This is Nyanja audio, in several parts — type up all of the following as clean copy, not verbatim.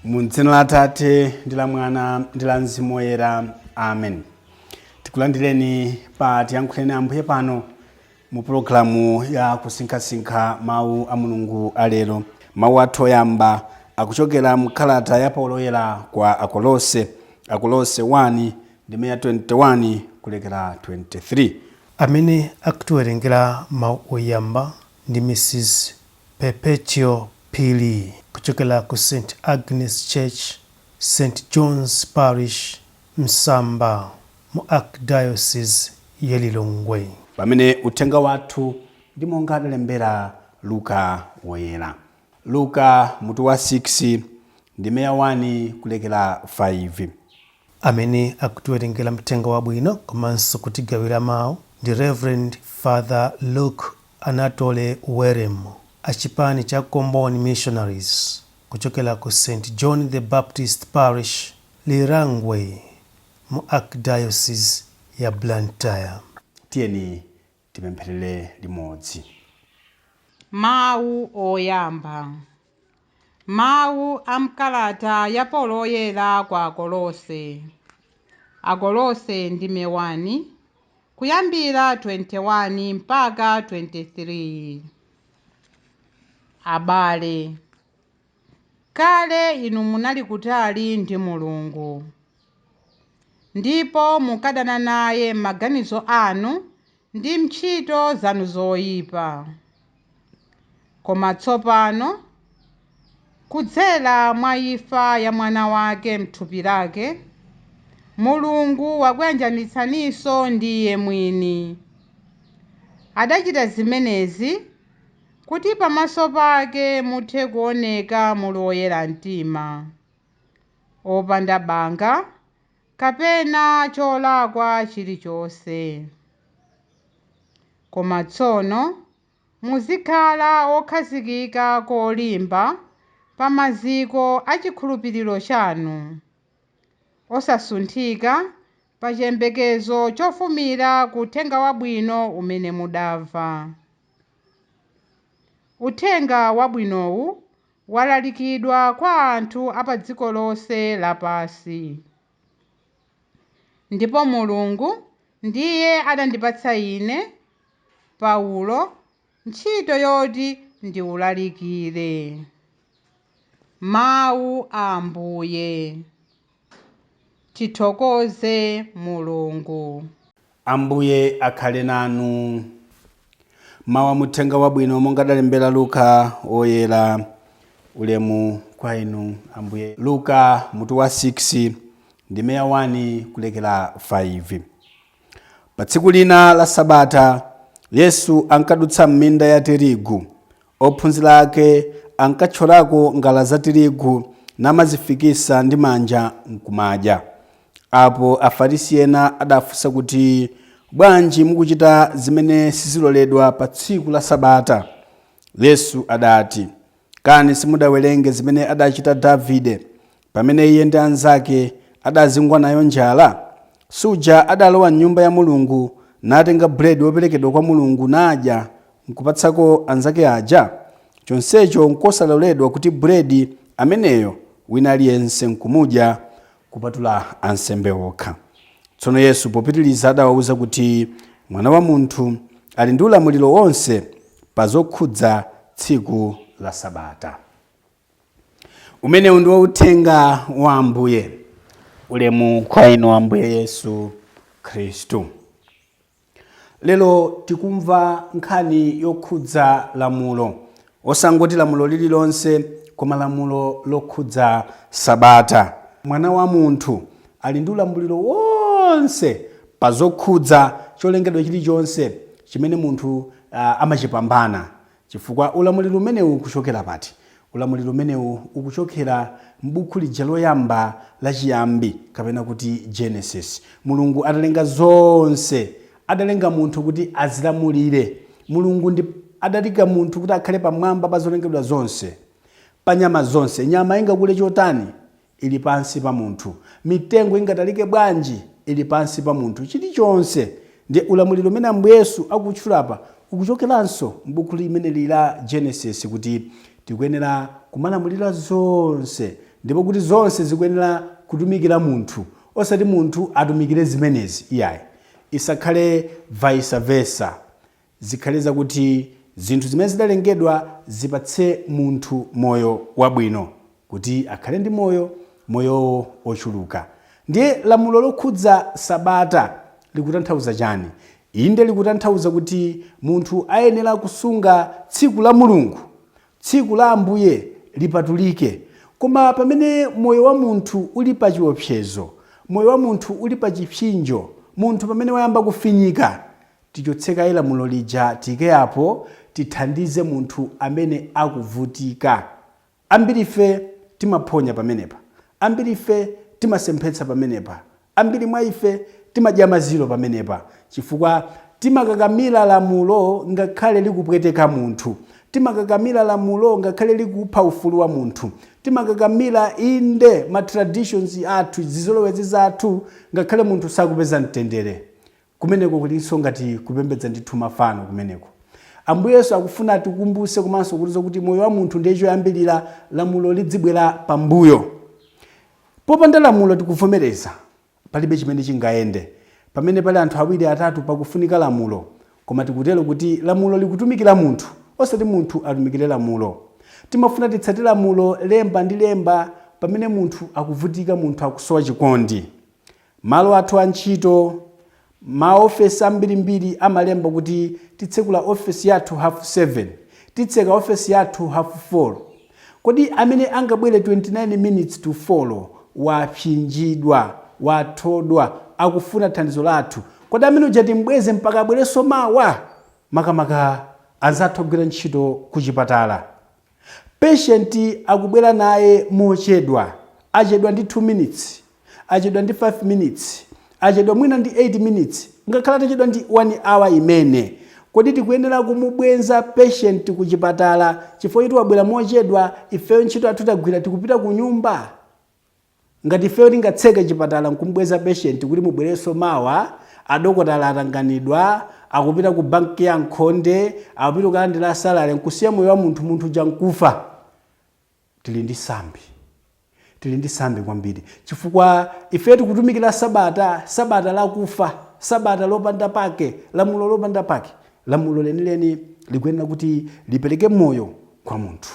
Mu dzina la Atate ndi la Mwana ndi la Mzimu Woyera, amen. Tikulandireni pa Tiyankhuleni Ambuye pano mu pulogalamu ya kusinkhasinkha mawu a Mulungu alero. Mawu athu oyamba akuchokera mkalata ya Paulo Woyera kwa Akolose, Akolose 1 ndime ya 21 kulekera 23. Amene akutiwerengera mawu oyamba ndi Mrs Perpetual Phiri kuchokera ku St Agnes Church, St John's Parish, Msamba mu Archdiocese ya Lilongwe. Pamene uthenga wathu ndi monga adalembera Luka Woyera. Luka mutu wa 6 ndime ya 1 kulekera 5. Amene akutiwerengera mthenga wabwino komanso kutigawira mawu ndi Rev Father Luke Anatole Werem a chipani cha Comboni Missionaries kuchokera ku St John the Baptist Parish, Lirangwe mu Archdiocese ya Blantyre. Tiyeni tipempherere limodzi. Mawu oyamba. Mawu a mkalata ya Paulo Woyera kwa Akolose. Akolose ndime 1 kuyambira 21 mpaka 23. Abale, kale inu munali kutali ndi Mulungu, ndipo munkadana naye m'maganizo anu ndi m'ntchito zanu zoyipa. Koma tsopano, kudzera mwa imfa ya Mwana wake m'thupi lake, Mulungu wakuyanjanitsaninso ndi Iye mwini. Adachita zimenezi kuti pamaso pake muthe kuoneka muli oyera mtima, opanda banga kapena cholakwa chilichonse. Koma tsono muzikhala okhazikika kolimba pa maziko a chikhulupiriro chanu, osasunthika pa chiyembekezo chofumira ku uthenga wabwino umene mudamva. Uthenga wabwinowu walalikidwa kwa anthu a pa dziko lonse lapansi. Ndipo Mulungu ndiye adandipatsa ine, Paulo, ntchito yoti ndiwulalikire. Mawu a Ambuye. Tithokoze Mulungu. Ambuye akhale nanu. Mawu a muthenga wabwino monga adalembera Luka Woyera. Ulemu kwa inu Ambuye. Luka mutu wa 6 ndime ya 1 kulekera 5. Pa tsiku lina la Sabata, Yesu ankadutsa m'minda ya tirigu. Ophunzira ake ankathyolako ngala za tirigu namazifikisa ndi manja nkumadya. Apo Afarisi ena adafunsa kuti, Bwanji mukuchita zimene siziloledwa pa tsiku la Sabata? Yesu adati, Kani simudawerenge zimene adachita Davide, pamene iye ndi anzake adazingwa nayo njala? Suja adalowa m'Nyumba ya Mulungu, natenga buledi woperekedwa kwa Mulungu nadya, nkupatsako anzake aja? Chonsecho nkosaloledwa kuti buledi ameneyo wina aliyense nkumudya, kupatula ansembe okha. Tsono Yesu popitiriza adawauza kuti Mwana wa Munthu ali ndi ulamuliro wonse pa zokhudza tsiku la Sabata. Umenewu ndiwo uthenga wa Ambuye. Ulemu kwa inu Ambuye Yesu Khristu. Lero tikumva nkhani yokhudza lamulo, osangoti lamulo lililonse, koma lamulo lokhudza Sabata. Mwana wa munthu ali ndi ulamuliro wonse pa zokhudza cholengedwa chilichonse chimene munthu amachipambana. Chifukwa ulamuliro umenewu ukuchokera pati? Ulamuliro umenewu ukuchokera m'buku lija loyamba la Chiyambi, kapena kuti Genesis. Mulungu atalenga zonse, adalenga munthu kuti azilamulire. Mulungu ndi adaika munthu kuti akhale pamwamba pa zolengedwa zonse, pa nyama zonse. Nyama ingakule chotani, ili pansi pa munthu. Mitengo ingatalike bwanji, ili pansi pa munthu. Chilichonse. Ndiye ulamuliro umene Ambuye Yesu akutchula apa ukuchokeranso m'buku limeneli la Genesis, kuti tikuyenera kumalamulira zonse. Ndipo kuti zonse zikuyenera kutumikira munthu, osati munthu atumikire zimenezi iyayi. Isakhale vice versa. Zikhale zakuti zinthu zimene zidalengedwa zipatse munthu moyo wabwino, kuti akhale ndi moyo, moyowo ochuluka. Ndiye lamulo lokhudza sabata likutanthauza chani? Inde, likutanthauza kuti munthu ayenera kusunga tsiku la Mulungu, tsiku la Ambuye lipatulike. Koma pamene moyo wa munthu uli pa chiopsezo, moyo wa munthu uli pa chipsinjo, munthu pamene wayamba kufinyika, tichotsekaye lamulo lija, tiyike apo, tithandize munthu amene akuvutika. Ambiri ife timaphonya pamenepa, ambiri ife timasemphetsa pamenepa, ambiri mwa ife timadya maziro pamenepa, chifukwa timakakamira lamulo ngakhale likupweteka munthu, timakakamira lamulo ngakhale likupha ufulu wa munthu, timakakamira inde ma traditions athu, zizolowezi zathu, ngakhale munthu sakupeza mtendere. Kumeneko kulinso ngati kupembedza ndithu mafano kumeneko. Ambuye Yesu akufuna atikumbuse komanso kutiuza kuti moyo wa munthu ndiye choyambirira, lamulo lidzibwera pambuyo. Popanda lamulo, tikuvomereza, palibe chimene chingayende. Pamene pali anthu awiri, atatu, pakufunika lamulo. Koma tikutero kuti lamulo likutumikira munthu, osati munthu atumikire lamulo. Timafuna titsate lamulo lemba ndi lemba pamene munthu akuvutika, munthu akusowa chikondi. Malo athu a ntchito, maofesi ambirimbiri amalemba kuti titsekula ofesi yathu 7:30, titseka ofesi yathu 4:30. Kodi amene angabwere 29 minutes to 4, wapsinjidwa, wathodwa, akufuna thandizo lathu, kodi amene uja timbweze mpaka abwerenso mawa? Makamaka anzathu agwira ntchito ku chipatala, patient akubwera naye mochedwa, achedwa ndi 2 minutes, achedwa ndi 5 minutes, achedwa mwina ndi 8 minutes, ngakhale atachedwa ndi 1 hour imene, kodi tikuyenera kumubwenza patient ku chipatala chifukwa choti wabwera mochedwa, ifeyo ntchito yathu tagwira, tikupita ku nyumba? Ngati ifeyo tingatseke chipatala nkumubweza patient kuti mubwerenso mawa, adokotala atanganidwa, akupita ku banki ya nkhonde, akupita kukalandira salary, nkusiya moyo wa munthu, munthu uja nkufa, tili ndi sambi, tili ndi sambi kwambiri, chifukwa ife tikutumikira sabata, sabata lakufa, sabata lopanda pake, lamulo lopanda pake. Lamulo lenileni likuyenera kuti lipereke moyo kwa munthu.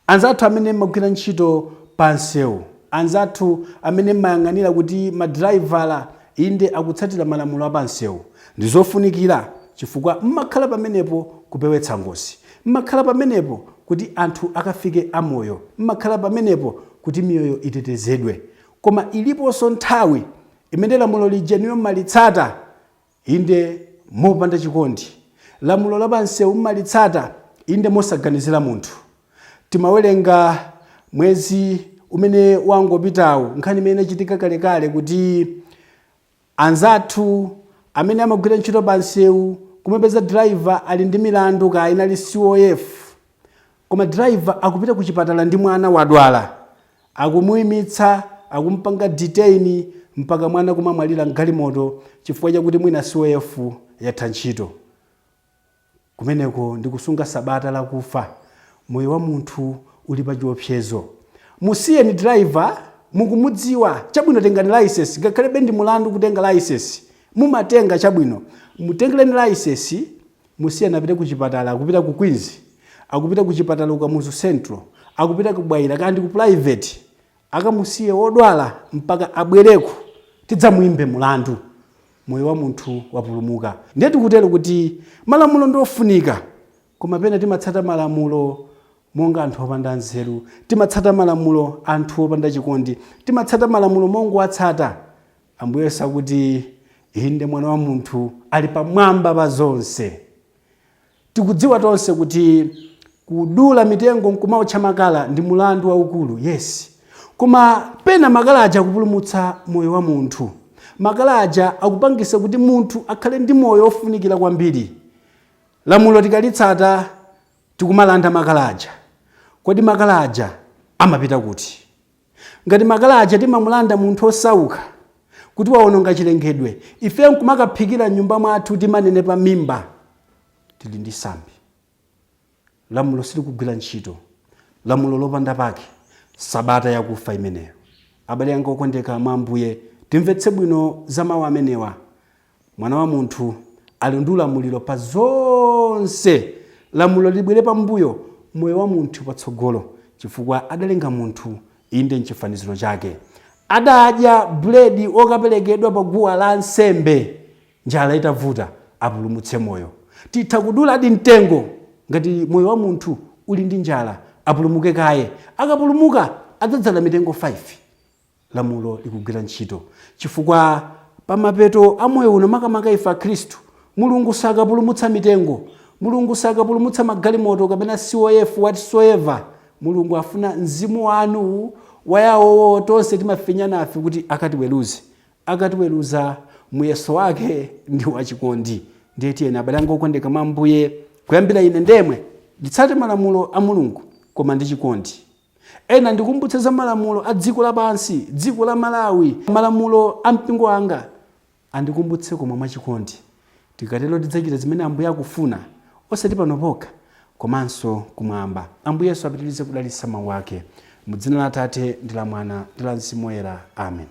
Anzathu amene mmagwira ntchito pa msewu, anzathu amene mmayang'anira kuti madraivala inde akutsatira malamulo a pamsewu, ndi zofunikira chifukwa mmakhala pamenepo kupewetsa ngozi, mmakhala pamenepo kuti anthu akafike amoyo, mmakhala pamenepo kuti miyoyo itetezedwe. Koma iliponso nthawi imene lamulo lija inuyo mmalitsata inde mopanda chikondi, lamulo la pamsewu mmalitsata inde mosaganizira munthu. Timawerenga mwezi umene wangopitawu nkhani imene inachitika kalekale kuti anzathu amene amagwira ntchito pa msewu kumapeza driver ali ndi milandu, kaya inali COF, koma driver akupita ku chipatala ndi mwana wadwala, akumuyimitsa, akumpanga detain mpaka mwana kumamwalira mgalimoto chifukwa chakuti mwina COF yatha ntchito. Kumeneko ndi kusunga sabata lakufa. Moyo wa munthu uli pa chiopsezo. Musiyeni driver, mukumudziwa chabwino, tengani license, ngakhalebe ndi mulandu kutenga license, mumatenga chabwino, mutengereni license, musiyeni apite ku chipatala. Akupita ku Queens, akupita ku chipatala ku Kamuzu Central, akupita ku Bwaila kandi ku private, akamusiye wodwala mpaka abwereko tidzamuyimbe mulandu. Moyo wa munthu wapulumuka. Ndiye tikutero kuti malamulo ndi ofunika, koma pena timatsata malamulo monga anthu opanda nzeru, timatsata malamulo anthu opanda chikondi, timatsata malamulo mongowatsata. Ambuye Yesu akuti inde mwana wa munthu ali pamwamba pa zonse. Tikudziwa tonse kuti kudula mitengo nkumaotcha makala ndi mulandu waukulu, yes, koma pena makala aja akupulumutsa moyo wa munthu, makala aja akupangisa kuti munthu akhale ndi moyo ofunikira kwambiri. Lamulo tikalitsata tikumalanda makala aja. Kodi makala aja amapita kuti? Ngati makala aja timamulanda munthu osauka kuti waononga chilengedwe, ife nkumakaphikira m'nyumba mwathu, timanenepa mimba, tili ndi sambi. Lamulo silikugwira ntchito, lamulo lopanda pake, Sabata yakufa imeneyo. Abale anga okondeka mwa Ambuye, timvetse bwino za mawu amenewa. Mwana wa munthu ali ndi ulamuliro pa zonse. Lamulo libwere pambuyo, moyo wa munthu patsogolo, chifukwa adalenga munthu inde mchifaniziro chake. Adadya buledi okaperekedwa pa guwa la nsembe njala itavuta, apulumutse moyo. Titha kuduladi mtengo ngati moyo wa munthu uli ndi njala, apulumuke kaye. Akapulumuka adzadzala mitengo 5. Lamulo likugwira ntchito chifukwa pamapeto a moyo uno, makamaka ife akhristu, Mulungu sakapulumutsa mitengo, Mulungu sakapulumutsa magalimoto kapena COF whatsoever. Mulungu afuna mzimu wanu wayawowo tonse timafinya nafe kuti akatiweruze. Akatiweruza, muyeso wake ndi wachikondi. Ndiye tiyeni, abale anga okondeka mwa Ambuye, kuyambira ine ndemwe nditsate malamulo a Mulungu koma ndi chikondi. Ena ndikumbutse za malamulo a dziko lapansi, dziko la Malawi, malamulo a mpingo wanga, andikumbutse koma mwachikondi. Tikatero tidzachita zimene Ambuye akufuna, osati pano pokha komanso kumwamba. Ambuye Yesu apitirize kudalitsa mawu ake. Mu dzina la Atate ndi la Mwana ndi la Mzimu Woyera, amen.